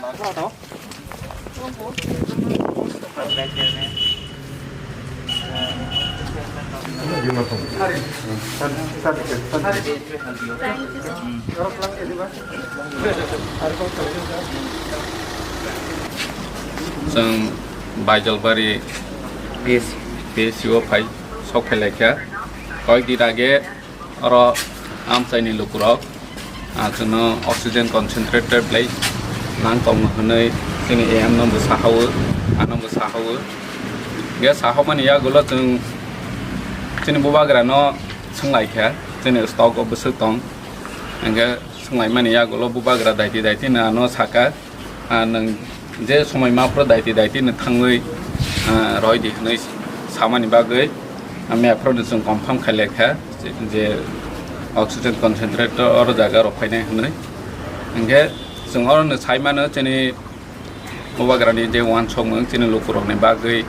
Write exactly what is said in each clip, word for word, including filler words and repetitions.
Chwng Baijalbari P S C o phai, sok phai laikha. Koyek din age oro amchaini lukurok, ah, chwngno oxygen concentrator belai nang tongo hwnwi chini A M no bo sahawo, ano bo sahawo. Ge sahomani yagulo chwng chini bubagrano swnglaikha, chini stock o bwswk tong. Hingke swnglaimani yagulo bubagra daiti daiti no ano saka, ah, nwng je somoi ma phuru daiti daiti no thangwi, ah, roidi hwnwi samani bagwi, ah, mia phuru no chwng confirm khailai kha je, je oxygen concentrator oro jaga rok phainai hwnwi. Hingke chwng oro no sai mano chini bubagrani je uansukmung chini lukurokni bagwi,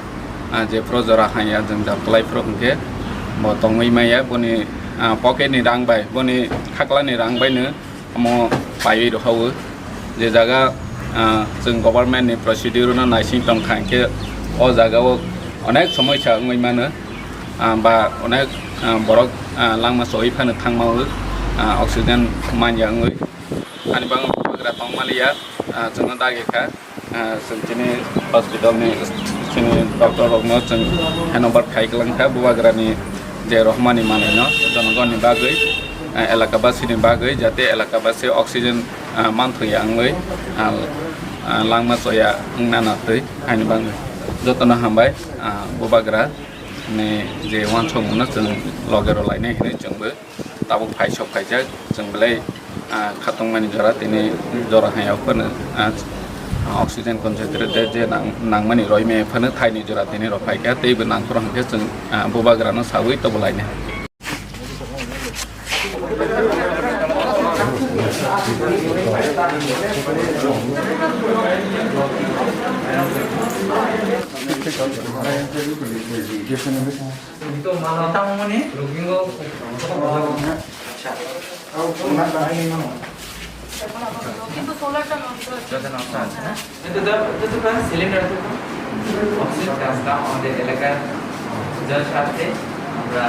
ah, jephuru jora hanya jwngjal kwlai phuru hwnkhe bo tongwi maya boni, ah, pocket ni rang bai, boni khaklani rang bai no omo paiwi rwhao. Je jaga, ah, chwng government ni procedure no naising tongkha, hwnkhe o jaga o onek somoisa wngwi mano, ah, ba onek, ah, borok, ah, langma choi phano thangma o, ah, oxygen manya wngwi. Ani bagwi bubagra tongmaliya, ah, chwngno dagi kha. Ah, chwng chini hospital ni chini doctor rokno chwng handover khai kwlang kha bubagrani je rohmani manwino jonogonni bagwi, ah, elakabasini bagwi jate elakabasi oxygen, ah, manthokya wngwi, ah, ah, langma choya wngna natwi haini bagwi jotono hambai, ah, bubagra ni je uansukmungno chwng loge rw lainai hinwi chwngbo tabuk phai sok khaijak, chwng belai, ah, khatungmani jora, tini jora hai o phano, ah, oxygen concentrator je nang-, nangmani roimaya phano thaini jora tini rw phaikha, teibo nangphuru hwnkhe chwng, ah, bubagrano sawi tobo lainai. Ito mano tamo mani, rugingo. Acha. Au, na, na, na, na. Ito solar ta nokta. Jota nokta ase na? Ito da, ito to kan cylinder to. Oxygen gas ta amader elakar jaga sarte amra